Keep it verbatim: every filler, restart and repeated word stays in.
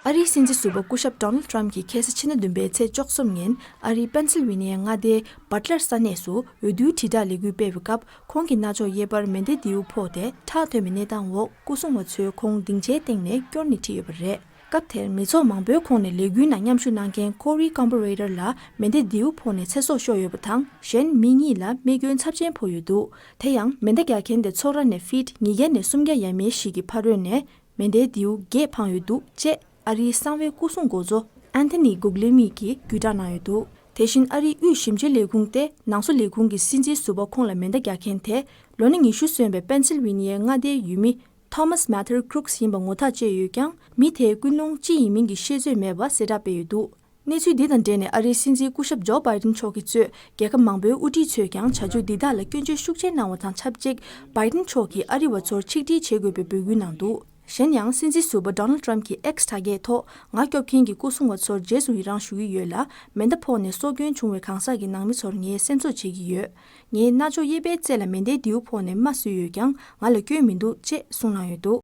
ཨ་རིའི་སྲིད་འཛིན་ཟུར་པ་སྐུ་ཞབས་Donald Trump གྱིས་ཁ་སང་ཕྱི་ཟླ་བདུན་པའི་ཚེས་བཅུ་གསུམ་ཉིན་ཨ་རིའི་པེན་སིལ་ཝེ་ནི་ཡའི་མངའ་སྡེའི་Butler ས་གནས་སུ་འོས་བསྡུའི་དྲིལ་བསྒྲགས་ལས་འགུལ་སྤེལ་བའི་སྐབས། ཁོང་གི་རྣ་ཅོག་གཡས་པར་མེ་མདའི་མདེའུ་ཕོག་སྟེ་ཁྲག་ཐོན་པའི་གནས་སྟངས་འོག་སྐུ་སྲུང་བ་ཚོས་ཁོང་སྡིངས་ཆའི་སྟེང་ནས་སྐྱོར་ནས་ཁྲིད་ཡོད་པ་རེད། སྐབས་དེར་མི་ཚོགས་མང་པོའི་ཁོངས་ནས་ལས་འགུལ་ནང་མཉམ་ཞུགས་གནང་མཁན་Cory Booker ལ་མེ་མདའི་མདེའུ་ཕོག་ནས་ཚེ་སྲོག་ཤོར་ཡོད་པ་དང་། གཞན་མི་གཉིས་ལ་རྨས་སྐྱོན་ཚབས་ཆེན་ཕོག་ཡོད་འདུག་དེ་ཡང་མེ་མདའ་རྒྱག་མཁན་དེ་ཚོགས་ར་ནས་ཕིཊ་ཉིས་བརྒྱ་ནས་སུམ་བརྒྱ་ཡས་མས་ཤིག་གི་ཕ་རོལ་ནས་མེ་མདའི་མདེའུ་བརྒྱད་འཕངས་ཡོད་འདུག་ཅེས་ཨ་རིའི་གསང་བའི་སྐུ་སྲུང་མགོ་གཙོ་Anthony Guglielmi གིས་བརྒྱུད་བསྒྲགས་གནང་ཡོད་འདུག་དེ་བཞིན་ཨ་རིའི་དབུས་ཞིབ་དཔྱོད་ལས་ཁུངས་ཏེ་ནང་སོ་ལས་ཁུངས་ཀྱི་སྲིད་འཛིན་ཟུར་པ་ཁོང་ལ་མེ་མདའ་རྒྱག་མཁན་དེ་ལོ་ན་ཉི་ཤུ་སོན་པའི་པེན་སིལ་ཝེ་ནི་ཡའི་མངའ་སྡེའི་ཡུལ་མི་Thomas Mather Crooks ཡིན་པ་ངོ་ཐག་བཅད་ཡོད་ཀྱང་། མི་དེའི་ཀུན་སློང་ཅི་ཡིན་མིན་གྱི་ཤེས་ཚོད་མེད་པ་གསལ་བསྒྲགས་སྤེལ་ཡོད་འདུག་གནས་ཚུལ་འདི་དང་འབྲེལ་ནས་ཨ་རིའི་སྲིད་འཛིན་སྐུ་ཞབས་ཇོ་བྷའི་ཏིན་མཆོག་གིས་གཙོས་རྒྱལ་ཁབ་མང་པོའི་དབུ་ཁྲིད་ཚོས་ཀྱང་བྱ་སྤྱོད་འདི་དག་ལ་སྐྱོན་བརྗོད་ཤུགས་ཆེ་གནང་བ་དང་ཆབས་ཅིག་བྷའི་ཏིན་མཆོག་གིས་ཨ་རི་བ་ཚོར་ཆིག་སྒྲིལ་བྱེད་དགོས་པའི་འབོད་སྐུལ་གནང་འདུག་གཞན་ཡང་སྲིད་འཛིན་ཟུར་པ་Donald Trump གྱིས་X་དྲ་རྒྱའི་ཐོག་ང་སྐྱོབ་མཁན་གྱི་སྐུ་སྲུང་བ་ཚོར་རྗེས་སུ་ཡི་རང་ཞུ་གི་ཡོད་ལ། མེ་མདའ་ཕོག་ནས་སྲོག་སྐྱོན་བྱུང་བའི་གང་ཟག་གི་ནང་མི་ཚོར་ངས་སེམས་གསོ་བྱེད་ཀྱི་ཡོད། ངའི་རྣ་ཅོག་གཡས་པའི་རྩེ་ལ་མེ་མདའི་མདེའུ་ཕོག་ནས་རྨ་བཟོས་ཡོད་ཀྱང་། ང་ལ་སྐྱོན་མི་འདུག་ཅེས་གསུངས་གནང་ཡོད་འདུག